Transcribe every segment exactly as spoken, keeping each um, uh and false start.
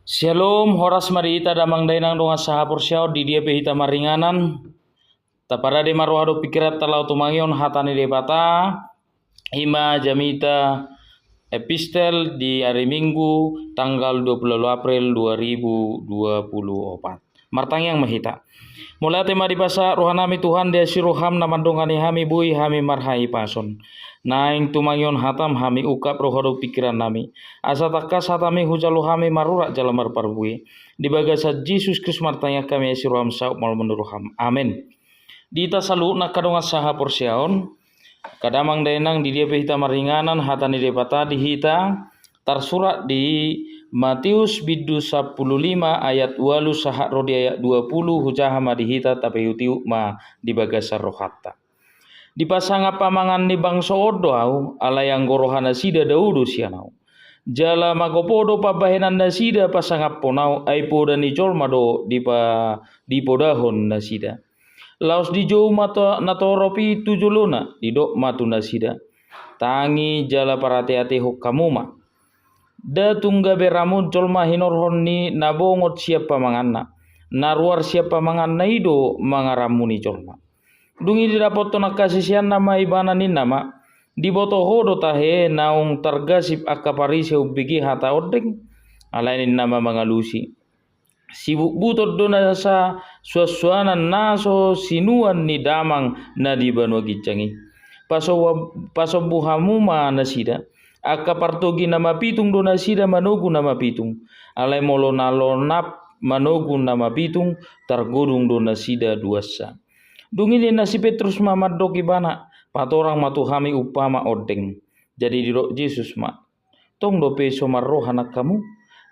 Syalom, horas ma di hita damang dainang dongan sahaporseaon, di dia pe hita maringanan. Taparade ma roha dohot pingkiranta laho tumangihon hata ni Debata, i ma jamita epistel di ari Minggu tanggal dua puluh lalu April dua ribu dua puluh opat. Martangiang ma hita. Mauliate ma dipasahat rohanami Tuhan, di asi roham na mandongani hami boi hami marhahipason. Naeng tumangihon hatam hami, ungkap roha dohot pingkirannami. Asa tangkas hatami hujalo hami marurat jala marparbue. Di bagasan Jesus Kristus martangiang hami, asi roham saut ma molo manurut roham. Amen. Di hita saluhutna angka dongan sahaporseaon, angka damang dainang di dia pe hita maringanan, hata ni Debata di hita tarsurat di Matius bindu sampulu lima ayat ualu sahat ro di ayat dua puluh, hujaha ma di hita, tapaihutihut ma di bagasan rohanta. Dipasangap pamangan ni bangso on do Ahu, alai anggo roha nasida dao do sian Ahu. Jala magopo do pambahenan nasida pasangaphon Ahu, ai poda ni jolma do dipa-, dipodahon nasida. Laos dijou ma to-, natorop i tu jolona, didok ma tu nasida: Tangi jala parateatehon hamu ma. Nda tung gabe ramun jolma hinorhon ni na bongot sian pamanganna. Na ruar sian pamanganna i do mangaramuni jolma. Dung i didapothon angka siseanna ma Ibana, ninna ma: Diboto Ho do tahe naung targasip angka Parise umbege hata ondeng? Alai ninna ma mangalusi: Sibutbuton do nasa suansuanan na so sinuan ni damang na di banua ginjang i. Paso-, pasombu hamu ma nasida. Angka partogi na mapitung do nasida manogu na mapitung. Alai molo na lonap manogu na mapitung, targodung do nasida duansa. Dung i ninna si Petrus ma mandok Ibana: Patorang ma tu hami umpama ondeng. Jadi didok Jesus ma: Tong dope so marroha nang hamu?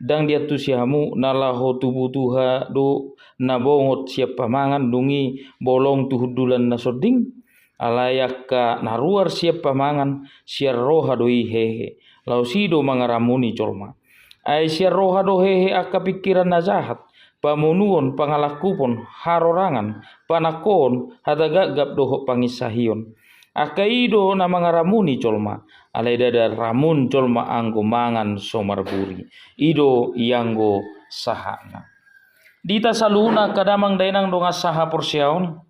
Ndang diantusi hamu na laho tu butuha do na bongot sian pamangan, dung i bolong tu hundulan na sonding? Alai angka na ruar sian pamangan, sian roha do i hehe, laos i do mangaramuni jolma. Ai sian roha do hehe angka pingkiran na jahat, pamunuon, pangalangkupon, harorangan, panangkoon, hata gapgap dohot panginsahion. Angka i do na mangaramuni jolma, alai ndada ramun jolma anggo mangan so marburi. I do ianggo sahatna. Di hita saluhutna angka damang dainang dongan sahaporseaon,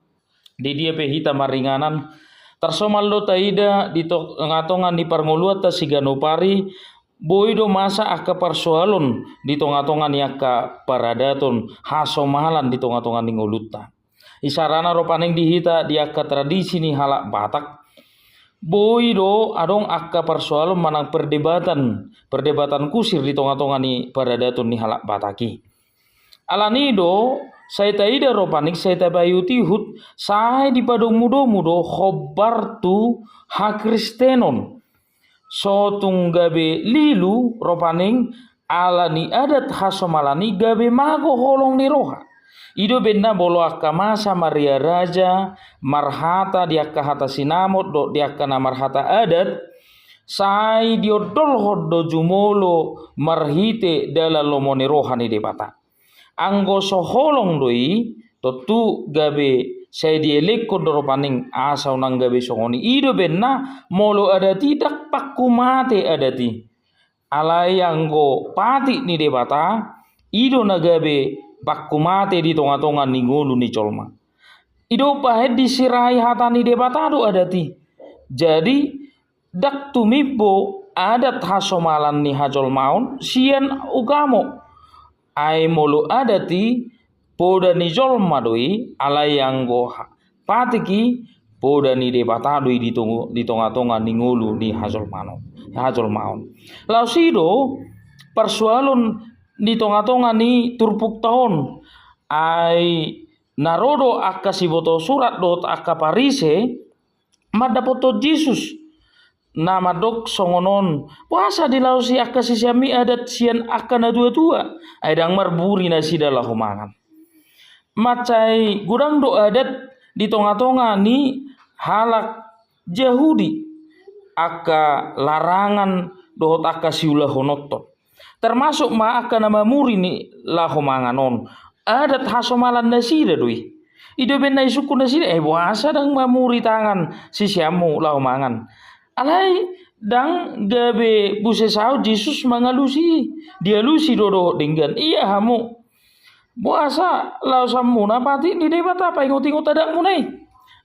di dia pe hita maringanan, tarsomal do taida di to-, tongatonga ni parngoluanta siganup ari, boi do masa angka parsoalon di tongatonga ni angka paradaton, hasomalan di tongatonga ni ngolunta. Isarana ro paning di hita di angka tradisi ni halak Batak, boi do adong angka parsoalon manang perdebatan, perdebatan kusir di tongatonga ni paradaton ni halak Batak i. Alani do, sai taida ro paning, sai tapaihutihut, sai dipadomudomu do hombar tu hakristenon. So tung gabe lilu ro paning, alani adat hasomalan i gabe mago holong ni roha. I do umbahen na molo angka masa maria raja, marhata di angka hata sinamot dohot di angka na marhata adat, sai diondolhon do jumolo marhite dalan lomo ni roha ni Debata. Anggo so holong do i, tontu gabe sai dielekhon do ro paning asa unang gabe songon i. I do umbahen na molo adat i ndang pangkumate adat i. Alai anggo patik ni Debata, i do na gabe pangkumate di tongatonga ni ngolu ni jolma. I do bahen disirahai hata ni Debata do adat i. Jadi, ndang tumimbo adat hasomalan ni hajolmaon sian ugamo. Ai molo adat i, poda ni jolma do i, alai anggo ha-, patik i, poda ni Debata do i di tongo-, di tongatonga ni ngolu ni hajolmanon, hajolmaon. Laos i do parsoalon di tongatonga ni turpukta on. Ai na ro do angka siboto surat dohot angka Parise, mandapothon Jesus. Na mandok songon on: Boasa dilaosi angka siseanmi adat sian angka na tuatua, ai ndang marburi nasida laho mangan? Mansai godang do adat di tongatonga ni halak Jahudi angka larangan dohot angka siulahononton. Termasuk ma angka na mamuri ni laho mangan on. Adat hasomalan nasida do i. I do umbahen na isungkun nasida, eh, boasa ndang mamuri tangan siseanmu laho mangan? Alai ndang gabe muse saut Jesus mangalusi i. Dialusi do dohot denggan. Ia hamu, boasa laosanmuna patik ni Debata paingot-ingot adatmuna i?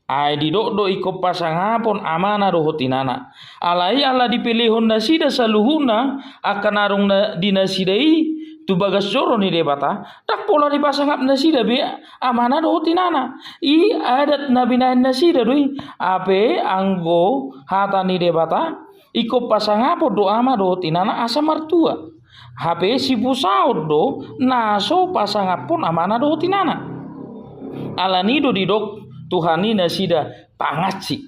Ai didok do ingkon pasangapon amana dohot inana. Alai ala dipelehon nasida saluhutna angka na adong na, di nasida i tu bagas joro ni Debata, ndang pola dipasangap nasida be amana dohot inana. I adat na binahen nasida do i. Hape anggo hata ni Debata, ingkon pasangapon do ama dohot inana asa martua. Hape sipusaon do na so pasangaphon amana dohot inana. Alani do didok Tuhan i nasida pangansi.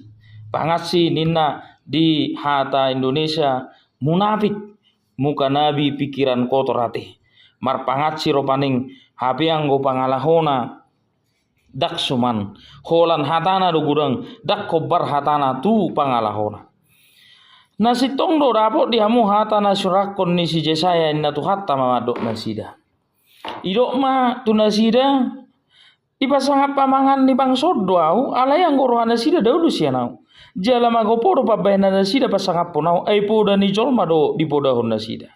Pangansi ninna di hata Indonesia munafik, muka nabi, pikiran kotor ate. Marpangansi rupani, hape anggo pangalahona ndang suman, holan hatana do godang, ndang hombar hatana tu pangalahona. Na sintong do dapot di hamu hata na surangkon ni si Jesaya, inna Tuhanta ma mandok nasida. Didok ma tu nasida, dipasangap pamangan ni bangso on do ahu, alai anggo roha nasida daulu sian ahu. Jala mago poda pambahenan nasida pasangaphon ahu, ai poda ni jolma do dipodahon nasida.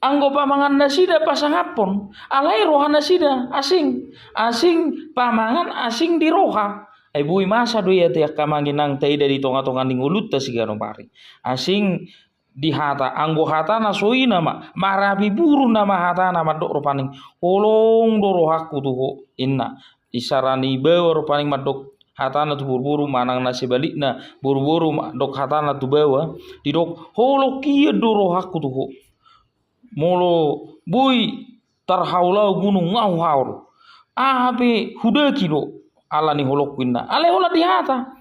Anggo pamangan nasida pasangaphon, alai roha nasida asing. Asing pamangan, asing di roha. Ai boi masa do i ate angka amang inang taida di tonga-tonga ni ngolunta siganup ari. Asing di hata, anggo hatana so i nama, marapi buru nama hatana mandok rupani, holong do rohangku tu ho, inna. Isarani baoa rupani mandok hatana tu boru-boru, manang na sebalikna, boru-boru mandok hatana tu baoa, didok, holong hian do rohangku tu ho. Molo boi tarhaol ahu gunung, nga huhaol. Aha pe hudaki do ala ni holongku, inna. Alai holan di hata.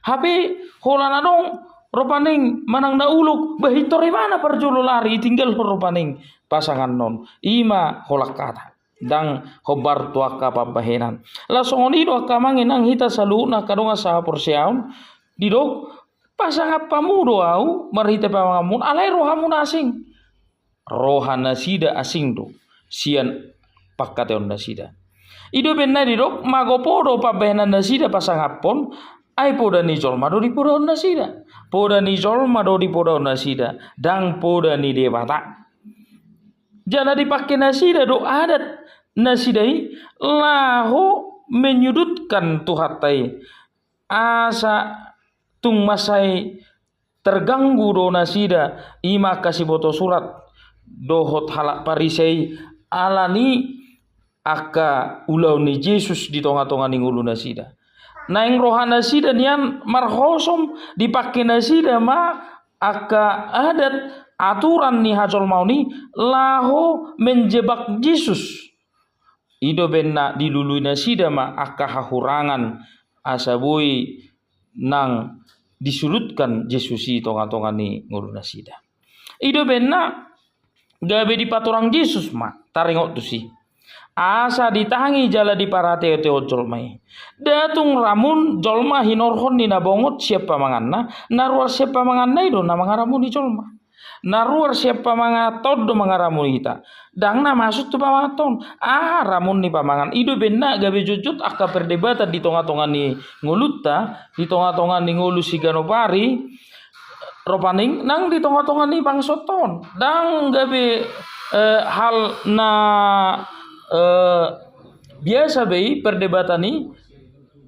Hape holan adong rupani manang na ulok, bah pintor ibana parjolo lari, itinggalhon rupani pasanganna on. I ma holan hata. Ndang hombar tu angka pambahenan. Laos songon i do angka amang inang hita saluhutna angka dongan sahaporseaon, didok, pasangap hamu do ahu marhite pamanganmuna, alai rohamuna asing. Roha nasida asing do sian pangkataion nasida. I do umbahen na didok, mago poda pambahenan nasida pasangaphon, ai poda ni jolma do dipodahon nasida. Poda ni jolma do dipodahon nasida, ndang poda ni Debata. Jala dipangke nasida do adat nasida i laho menyudutkan Tuhanta i. Asa tung mansai terganggu do nasida, i ma angka siboto surat dohot halak Parisei, ala ni angka ulaon ni Jesus di tonga-tonga ni ngolu nasida. Naeng roha nasida nian marhosom, dipangke nasida ma angka adat, aturan ni hajolmaon i laho menjebak Jesus. I do umbahen na dilului nasida ma angka hahurangan asa boi nang disudutkan Jesus i tonga-tonga ni ngolu nasida. I do umbahen na gabe dipatorang Jesus ma taringot tusi. Asa ditangi jala diparateo-teohon jolma i. Nda tung ramun jolma hinorhon ni na bongot sian pamanganna, na ruar sian pamanganna i do na mangaramuni jolma. Na ruar sian pamanganhon do mangaramuni hita. Ndang na masuk tu pamanganhon. Aha ramun ni pamangan? I do umbahen na gabe jotjot angka perdebatan di tonga-tonga ni ngolunta, di tonga-tonga ni ngolu siganup ari, rupani nang di tonga-tonga ni bangsonta on. Ndang gabe, eh, hal na, eh, biasa be i perdebatan i,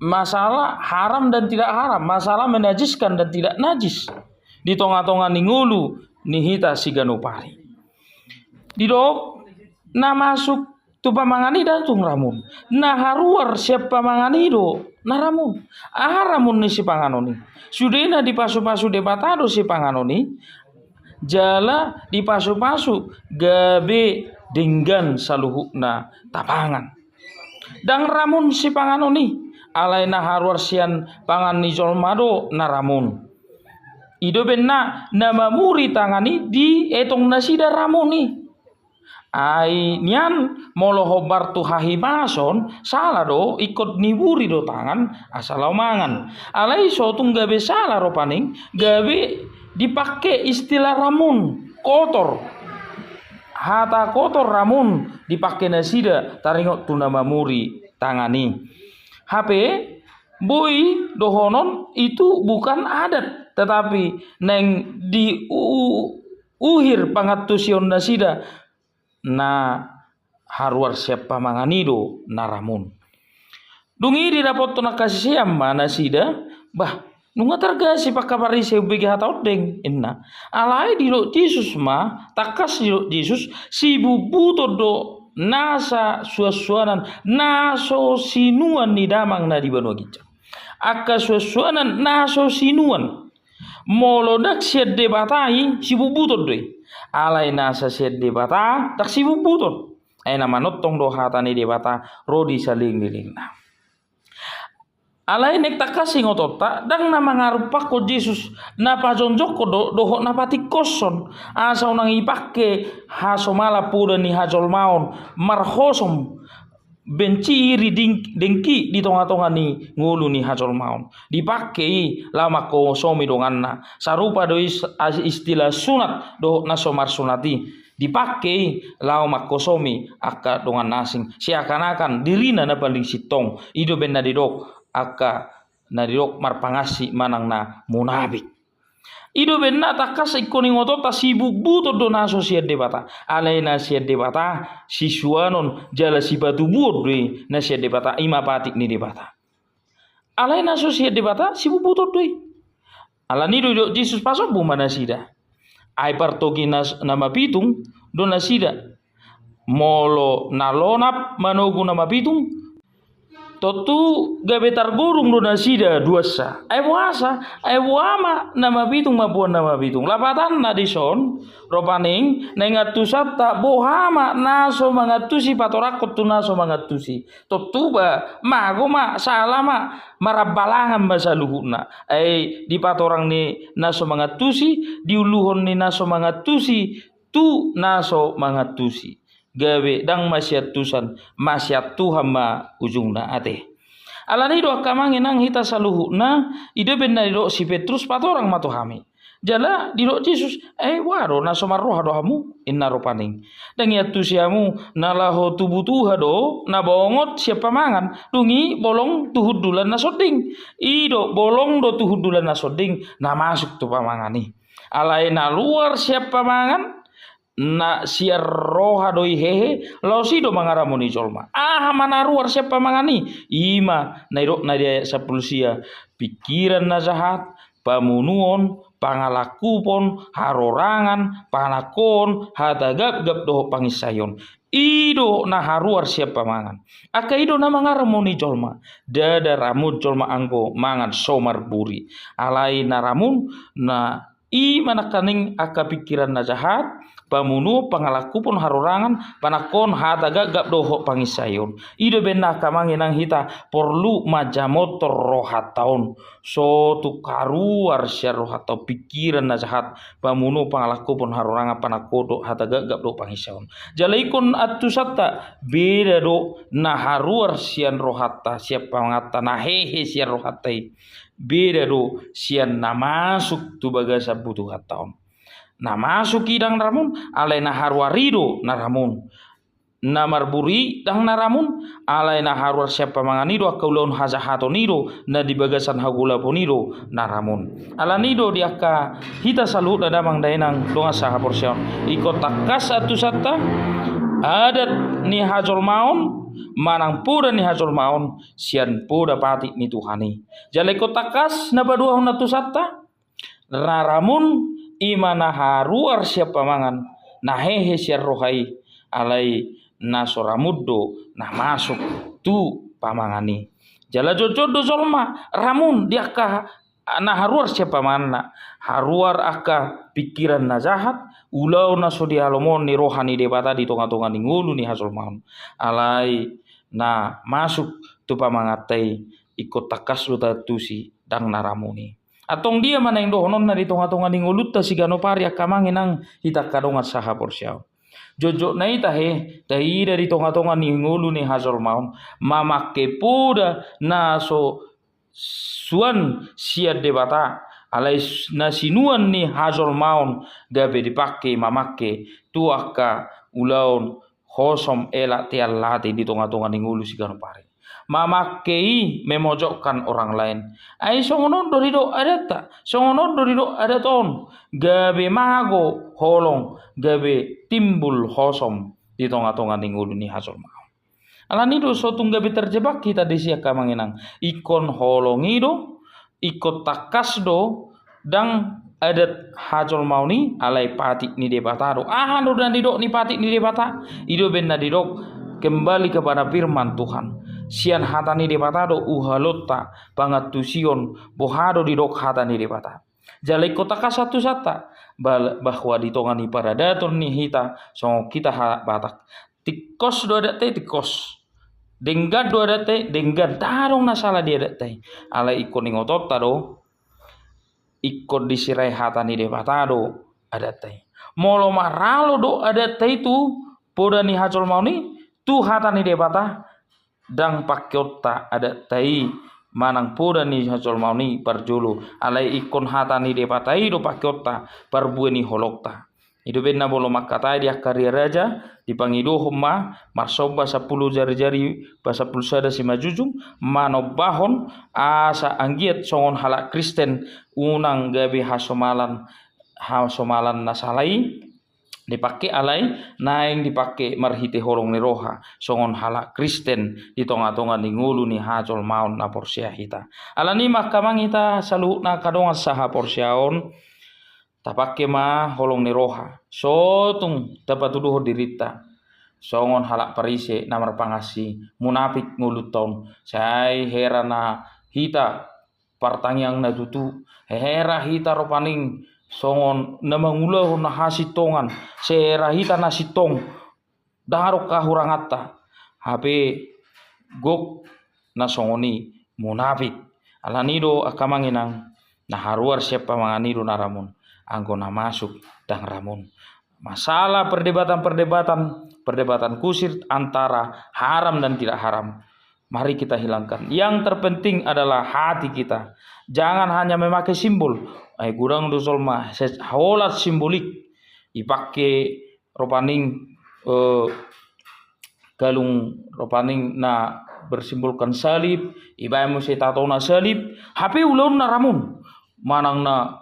masalah haram dan tidak haram, masalah menajiskan dan tidak najis di tonga-tonga ni ngolu ni hita siganup ari. Didok, na masuk tu pamangan i nda tung ramun. Na haruar sian pamangan i do na ramun. Aha ramun ni sipanganon i? Sudena dipasu-pasu Debata do sipanganon i, jala dipasu-pasu gabe denggan saluhutna tapangan. Ndang ramun sipanganon i, alai na haruar sian pangan ni jolma do na ramun. I do umbahen na, na mamuri tangan i dietong nasida ramun i. Ai nian molo hombar tu hahipason, sala do, ingkon niburi do tangan asa laho mangan. Alai so tung gabe sala rupani, gabe dipangke istilah ramun, kotor. Hata kotor ramun dipangke nasida taringot tu na mamuri tangan i. Hape boi dohonon itu bukan adat, Tetapi naeng di u-, uhir pangantusion nasida na haruar sian pamangan i do na ramun. Dung i didapothon angka sisean ma nasida, bah, nunga targasip angka Parise umbege hata ondeng, inna. Alai didok Jesus ma, tangkas didok Jesus, sibutbuton do nasa suansuanan, na so sinuan ni damang na di banua ginjang. Angka suansuanan na so sinuan. Molo ndang sian Debata i, sibutbuton do i. Alai nasa sian Debata, ndang sibutbuton. Ai na manongtong do hata ni Debata, ro di salelenglelengna. Alai naeng tangkas ingotonta, ndang na mangarumpakkon Jesus, na pajongjongkon do, dohot na patingkoshon. Asa unang ipangke hasomalan poda ni hajolmaon, marhosom, benci, iri, ding-, dengki di tongatonga ni ngolu ni hajolmaon. Dipangke i laho manghosomi donganna. Sarupa do is-, as-, istilah sunat dohot na so marsunat i. Dipangke i laho manghosomi angka dongan na asing. Seakan-akan dirina na paling sintong. I do umbahen na didok angka na didok marpangansi manang na munafik. I do umbahen na tangkas ingkon ingotonta sibutbuton do na so sian Debata. Alai na sian Debata, sisuanon jala sipatubuon do i na sian Debata, i ma patik ni Debata. Alai na so sian Debata, sibutbuton do i. Alani i do didok Jesus pasombu ma nasida. Ai partogi na, na mapitung do nasida. Molo na lonap manogu na mapitung, tontu gabe targodung do nasida duansa. Ai boasa? Ai boha ma na mapitung mamboan na mapitung. Lapatanna dison, rupani, naeng antusanta, boha ma na so mangantusi patorangkon tu na so mangantusi. Tontu ba, mago ma, sala ma, marambalangan ma saluhutna. Ai di patorang ni na so mangantusi, di uluhon ni na so mangantusi, tu na so mangantusi. Gabe ndang masiantusan, masiantuhan ma ujungna ate. Alani i do angka amang inang hita saluhutna, i do umbahen na didok si Petrus patorang ma tu hami. Jala didok Jesus, ai boha do na so marroha do hamu, inna rupani. Ndang iantusi hamu, na laho tu butuha do, na bongot sian pamangan, dung i bolong tu hundulan na sonding. I do bolong do tu hundulan na sonding, na masuk tu pamangan i. Alai na luar sian pamangan, na sian roha do i hehe, laos i do mangaramuni jolma. Aha ma na ruar sian pamangan i? I ma na didok na di ayat sampulu sia, pikiran na jahat, pamunuon, pangalangkupon, harorangan, panangkoon, hata gapgap dohot panginsaion. I do na haruar sian pamangan. Angka i do na mangaramuni jolma. Ndada ramun jolma anggo mangan so marburi. Alai na ramun na i ma nangkaning angka pikiran na jahat, pamunuon, pangalangkupon, harorangan, panangkoon, hata gapgap dohot panginsaion. I do umbahen na angka amang inang hita porlu manjamothon rohanta on. So tung haruar sian rohanta on pikiran na jahat, pamunuon, pangalangkupon, harorangan, panangkoon dohot hata gapgap dohot panginsaion. Jala ingkon antusanta, beda do na haruar sian rohanta, sian pamanganta, na hehe sian rohanta i. Beda do sian na masuk tu bagasan butuhanta on. Na masuk i ndang na ramun, alai na haruar i do na ramun. Na marburi i ndang na ramun, alai na haruar sian pamangan i do angka ulaon hajahaton i do, na di bagasan hagolapon i do na ramun. Alani i do di angka hita saluhutna damang dainang dongan sahaporseaon. Ingkon tangkas antusanta, adat ni hajolmaon, manang poda ni hajolmaon, sian poda patik ni Tuhan i. Jala ingkon tangkas na paduahon antusanta, na ramun i ma na haruar sian pamangan, na hehe sian roha i, alai na so ramun do na masuk tu pamangan i. Jala jotjot do jolma ramun di angka na haruar sian pamanganna, haruar angka pikiran na jahat, ulaon na so dihalomohon ni roha ni Debata di tongatonga ni ngolu ni hajolmaon. Alai na masuk tu pamanganta i ingkon tangkas do taantusi ndang na ramun i. Antong dia ma naeng dohononna di tongatonga ni ngolunta siganup ari angka amang inang hita angka dongan sahaporseaon? Jotjot na i tahe, taida di tongatonga ni ngolu ni hajolmaon, mamangke poda na so suan sian Debata, alai s-, na sinuan ni hajolmaon gabe dipangke mamangke tu angka ulaon hosom elak teallate di tongatonga ni ngolu siganup ari. mamangke i memojokkan orang lain. Ai songon on do didok adatta, songon on do didok adat on, gabe mago holong, gabe timbul hosom di tonga-tonga ni ngolu ni hajolmaon. Alani do so tung gabe terjebak hita disi angka amang inang. Ingkon holong i do, ingkon tangkas do, ndang adat hajolmaon i, alai patik ni Debata do. Aha do na nidok ni patik ni Debata? I do umbahen na didok kembali kepada firman Tuhan. Sian hata ni Debata do uhalonta pangantusion boha do didok hata ni Debata. Jala ingkon tangkas antusanta, bal-, bahwa di tonga ni paradaton ni hita, songon hita halak Batak, tingkos do adatta i, tingkos. Denggan do adatta i, denggan. Ndang adong na sala di adatta i. Alai ingkon ingotonta do, ingkon disirai hata ni Debata do adatta i. Molo maralo do adatta i tu poda ni hajolmaon i, tu hata ni Debata, ndang pangkeonta adatta i manang poda ni hajolmaon i parjolo, alai ingkon hata ni Debata i do pangkeonta, parbue ni holongta. I do umbahen na molo mangkatai di angka ria raja, dipangidohon ma marsomba sampulu jari-jari, pa sampulu sada simanjujung, manombahon asa anggiat songon halak Kristen unang gabe hasomalan, hasomalan na sala i dipangke, alai naeng dipangke marhite holong ni roha songon halak Kristen di tonga-tonga ni ngolu ni hajolmaon na porsea hita. Alani i ma angka amang, hita saluhutna angka dongan sahaporseaon, tapangke ma holong ni roha. So tung tapatuduhon dirinta songon halak Parise na marpangansi, munafik ngolunta on. Sai hera na hita partangiang na tutu, hera hita rupani songon na mangulahon na hasintongan, sai hera hita na sintong, ndang adong hahuranganta. Hape gok na songon i, munafik. Alani do angka amang inang, na haruar sian pamangan i do na ramun, anggo na masuk ndang ramun. Masalah perdebatan-perdebatan, perdebatan kusir antara haram dan tidak haram, mari kita hilangkan. Yang terpenting adalah hati kita. Jangan hanya memakai simbol. Ai godang do jolma se-, holan simbolik. Dipangke rupani, eh, galung rupani na bersimbolkan salib, dibaen muse tatona salib, hape ulaonna ramun. Manang na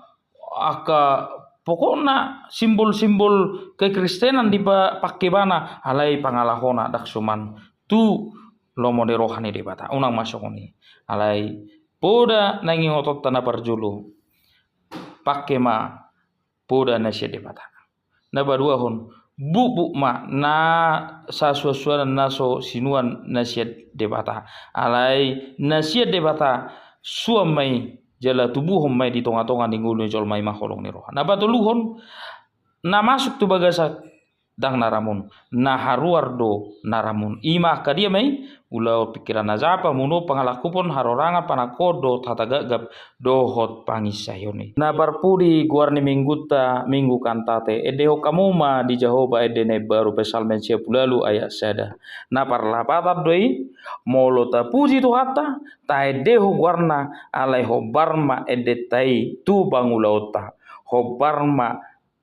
angka pokokna simbol-simbol kekristenan dipangke ibana, alai pangalahona ndang suman tu lomo ni roha ni Debata. Unang ma songon i. Alai poda naeng ingotonta na parjolo, pangke ma poda na sian Debata. Na paduahon, bukbuk ma na sasuansuanan na so sinuan na sian Debata. Alai na sian Debata suan ma i jala tubuhon ma i di tonga-tonga ni ngolu ni jolma, i ma holong ni roha. Na patoluhon, na masuk tu bagasan ndang na ramun, na haruar do na ramun. I ma angka dia ma i? Ulaon, pingkiran na japa, hamunuon, pangalangkupon, harorangan, panangkoon dohot hata gapgap dohot panginsaion i. Na parpudi, goar ni minggunta Minggu Kantate. Endehon hamu ma di Jahowa ende na imbaru, Psalmen sia pulu ualu ayat sada. Na parlapatan do i, molo tapuji Tuhanta, taendehon goarna, alai hombar ma endenta i tu pangulaonta. Hombar ma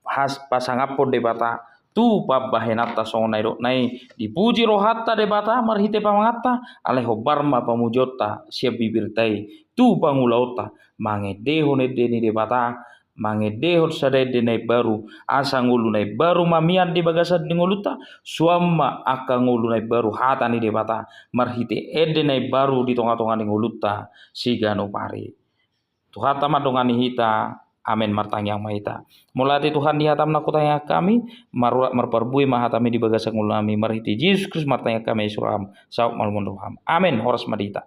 has-, pasangaphon Debata tu pambahenanta, songon na nidokna i, dipuji rohanta Debata marhite pamanganta, alai hombar ma pamujionta sian bibirta i tu pangulaonta, mangendehon ende ni Debata, mangendehon sada ende na imbaru, asa ngolu na imbaru ma mian di bagasan ni ngolunta. Suan ma angka ngolu na imbaru, hata ni Debata, marhite ende na imbaru di tonga-tonga ni ngolunta siganup ari. Tuhanta mandongani hita. Amen. Martangiang ma hita. Mauliate Tuhan di hataM na hutangiangkan hami, marurat marparbue ma hataMi di bagasan ngolunami, marhite Jesus Kristus martangiangkan hami, ai suraM, saut ma lomo ni rohaM. Amen. Horas ma di hita.